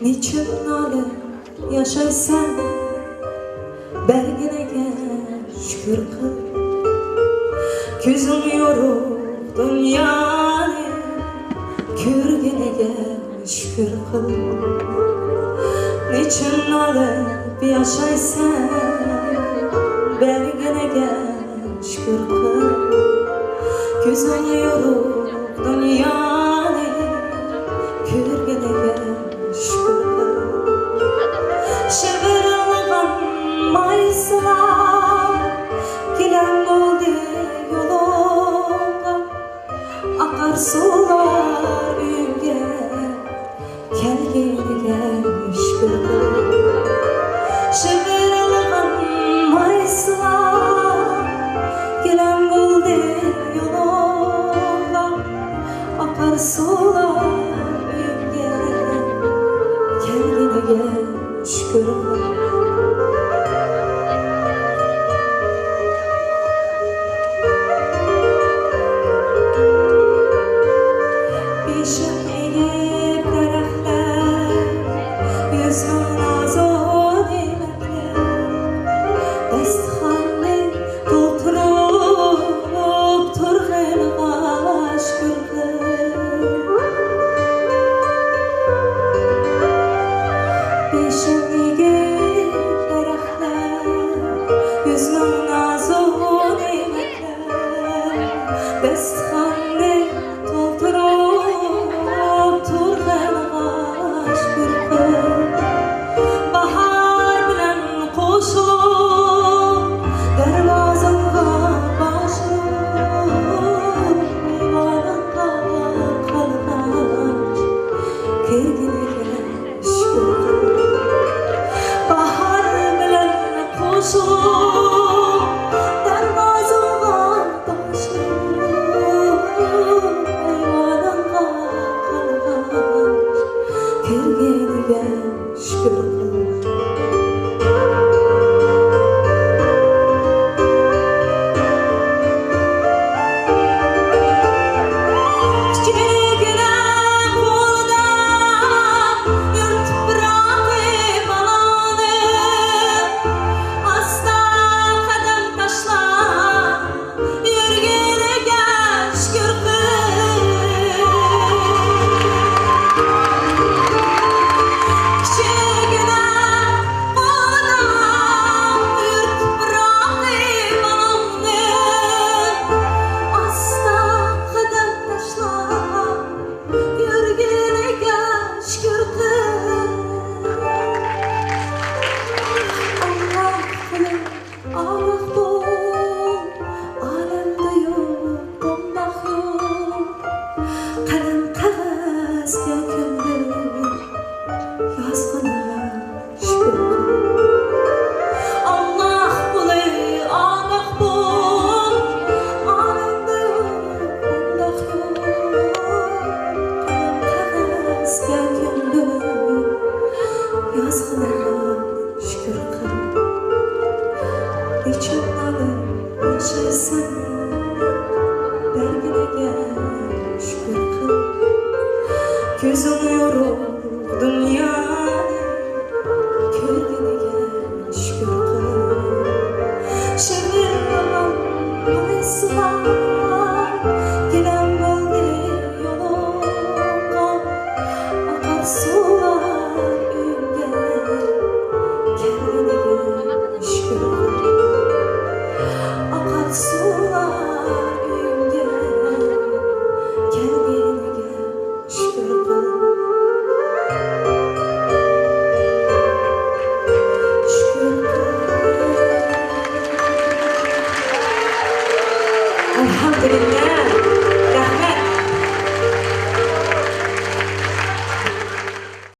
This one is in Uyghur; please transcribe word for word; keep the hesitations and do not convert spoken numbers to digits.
نېچۈن نالەپ ياشايسەن، بەرگىنىگە شۈكۈر قىل. كۆزۈڭ يورۇق دۇنيانى كۆرگىنىگە شۈكۈر قىل. نېچۈن نالەپ ياشايسەن، بەرگىنىگە شۈكۈر قىل. كۆزۈڭ يورۇق دۇنيانى كۆرگىنىگە شۈكۈر قىل. شىۋىرلىغان مايسىلار گىلەم بولدى يولۇڭغا. ئاقار سۇلار ئۆيۈڭگە كەلگىنىگە شۈكۈر قىل. شىۋىرلىغان مايسىلار گىلەم بولدى يولۇڭغا. ئاقار سۇلار ئۆيۈڭگە كەلگىنىگە شۈكۈر قىل. بېشىڭ ئېگىپ دەرەخلەر، يۈزۈڭ نازۇ نېمەتلەر، داستىخاننى تولدۇرۇپ تۇرغىنىغا شۈكۈر قىل. بېشىڭ ئېگىپ دەرەخلەر، يۈزۈڭ نازۇ نېمەتلەر، داستىخاننى تولدۇرۇپ تۇرغىنىغا شۈكۈر قىل. باھار بىلەن قوشۇلۇپ، دەرۋازاڭغا باشلاپ، مېھمانىڭغا قالغاچ، كىرگىنىگە شۈكۈر قىل. باھار بىلەن قوشۇلۇپ، دەرۋازاڭغا باشلاپ، مېھمانىڭغا قالغاچ، كىرگىنىگە شۈكۈر قىل. كىچىككىنە قولىدا يۈرتۈپ راقىباڭنى، ئاستا قەدەم تاشلاپ يۈرگىنىگە شۈكۈر قىل. كىچىككىنە قولىدا يۈرتۈپ راقىباڭنى، ئاستا قەدەم تاشلاپ يۈرگىنىگە شۈكۈر قىل. ئاللاھ قۇلى ئاۋاق بول، ئالەمدە يوق قونداق يول. قەلەم قەغەزگە كۆمدۈم يازغىنىڭ شۈكۈر قىل. ئاللاھ قۇلى ئاۋاق بول، ئالەمدە يوق قونداق يول. قەغەزگە كۆمدۈم يازغىنىڭغا شۈكۈر قىل. نېچۈن نالەپ ياشايسەن، بەرگىنىگە شۈكۈر قىل. كۆزۈڭ يورۇق